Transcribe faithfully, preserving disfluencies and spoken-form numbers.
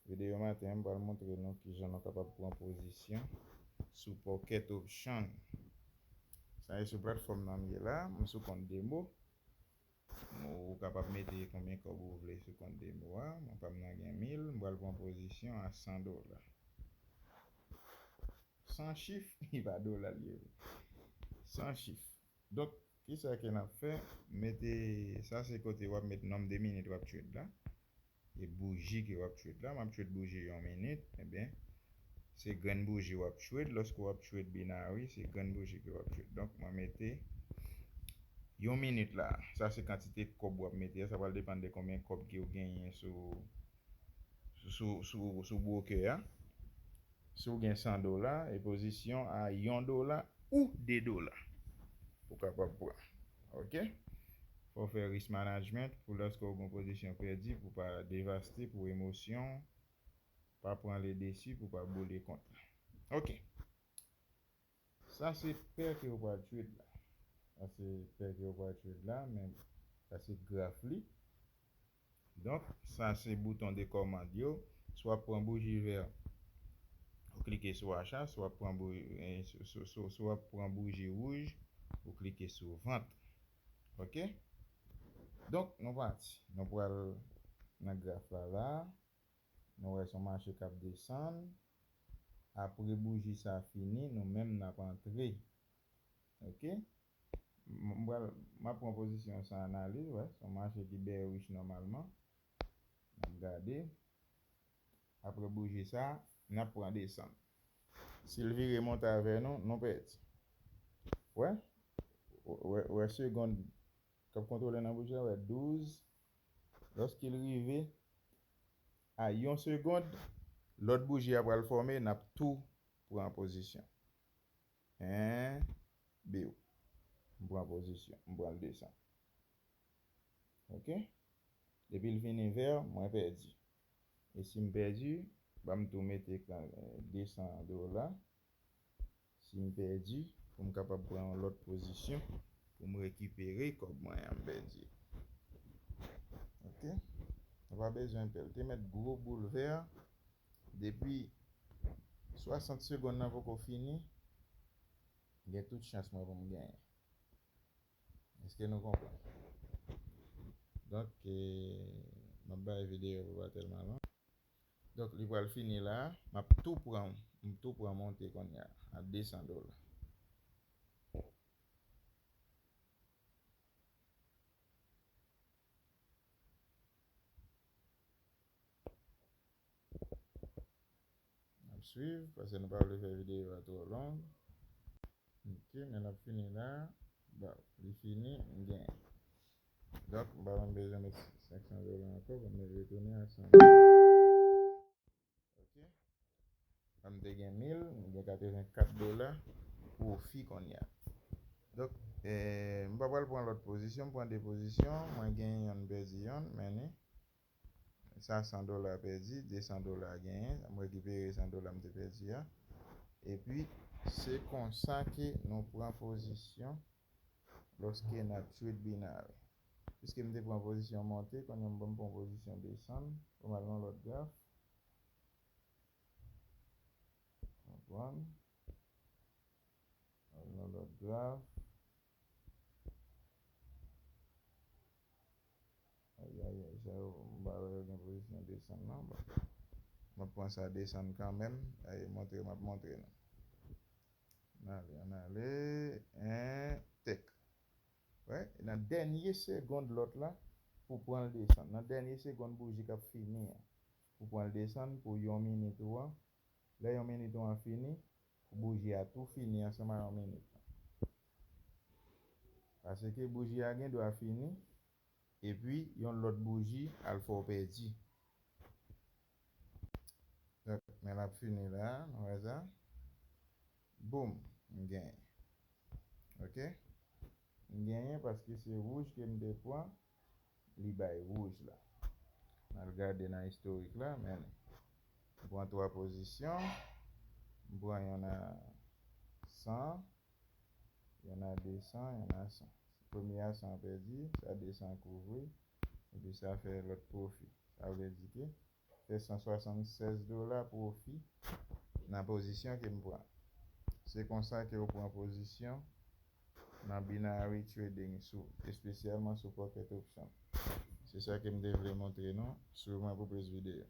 Videyo maten an, m pral montre nou kijan nou kapab pran pozisyon sou Pocket Option. Sa e sou platfòm nan m ye la, m sou kont demo. Ou kapab mete konbyen kòb ou vle sou kont demo a. Mwen pa m nan gen mil, m pral pran pozisyon a san dola. San chif, e pa dola l ye. San chif. Donk, kisa ke n ap fè? Mete, sa se kote w ap met nonb de minit w ap trade la. E bouji ke w ap trade la. M ap trade bouji yon minit. Ebyen, se grenn bouji w ap trade. Lòske w ap trade binary, se grenn bouji ke w ap trade. Donk, mwen mete yon minit la. Sa se kantite kòb w ap mete a. Sa pral depann de konbyen kòb ke w genyen sou, sou, sou, sou broker a. Si w gen san dola, e pozisyon a yon dola ou de dola pou w kapab pran. Oke? Fò w fè risk management pou lòske w gen pozisyon pèdi, pou w pa devaste pou emosyon, pa pran le desi, pou w pa boule kont la. Oke. Sa se pè ke w pral trade la. Sa se pè ke w pral trade la, men sa se graf li. Donk, sa se bouton de kòmand yo. Si w ap pran bouji vè, ou klike sou acha. Si w ap pran bou-, eh, si, si, si, si w ap pran bouji wouj, ou klike sou vant. Oke? Donk, nou pati. Nou pral nan graf la la. Nou wè se yon mache k ap desann. Apre bouji sa fini, nou menm n ap antre. Oke? M, m pral, m ap pran pozisyon san analiz, wè. Se yon mache ki bearish nòmalman. N ap gade. Apre bouji sa, n ap pran desann. Si l vire monte avè nou, nou pèdi. Wè? Wè, wè segond k ap kontwole nan bouji a, wè douz. Lòske l rive a yon segond, lòt bouji a pral fòme, n ap tou pran pozisyon. En, biw. M pran pozisyon, m pran l desann. Oke? Depi l vini vè, mwen pèdi. E si m pèdi, ban m tou mete kan-, desan dola. Si m pèdi, pou m kapab pran yon lòt pozisyon, pou m rekipere kòb mwen an m pèdi. Oke? Nou pa bezwen pè. L te mèt gwo boul vè. Depi swasant segonn nan poko fini, gen tout chans mwen pou m genyen. Èske nou konprann? Donk, eh, m ap bay videyo pou pa tèlman long. Donk, li pral fini la. M ap tou pran, m tou pran monte kounye a, a desan dola. N ap swiv, paske nou pa vle fè videyo a twò long. Ok, men l ap fini la. Bon, li fini, m genyen. Donk, m pa menm bezwen met senk san dola ankò, ban m retounen a san dola. Ok. Sa m te gen mil, m gen katrevenkat dola pwofi kounye a. Donk, eh, m pa pral pran lòt pozisyon, m pran de pozisyon, mwen gen yonn, pèdi yonn, men ni. Sa san dola pèdi, de san dola genyen, m rekipere san dola m te pèdi a. Epi, se konsa ke nou pran pozisyon lòske n ap trade binary. Piske m te pran pozisyon monte, kounye a m ban m pran pozisyon desann, pou m al nan lòt graf. Konprann? Al nan lòt graf. Ayayay, sa yo, m pa wè yo gen pozisyon desann non. Bon. M ap pran sa desann kanmenm. Ay, montre, m ap montre nou. Ann ale, ann ale. En, tek. Wè, nan dènye segond lòt la, pou pran l desann. Nan dènye segond bouji k ap fini an. Pou pran l desann pou yon minit ou an. Lè yon minit ou an fini, bouji a tou fini ansanm a yon minit lan. Paske bouji a gen dwa fini, epi yon lòt bouji al fè w pèdi. Donk, men l ap fini la, nou wè sa. Boum, m genyen. Ok? M genyen paske se wouj ke m te pran, li bay wouj la. N al gade nan istorik la, men m pran twa pozisyon, m pran yonn a san, yonn a de san, yonn a san. Premye a san pèdi, sa de san kouvri, epi sa fè lòt pwofi. Sa vle di ke fè san swasannsèz dola pwofi nan pozisyon ke m pran. Se konsa ke w pran pozisyon nan binary trading sou, espesyalman sou pocket option. Se sa ke m te vle montre nou, swiv mwen pou plis videyo.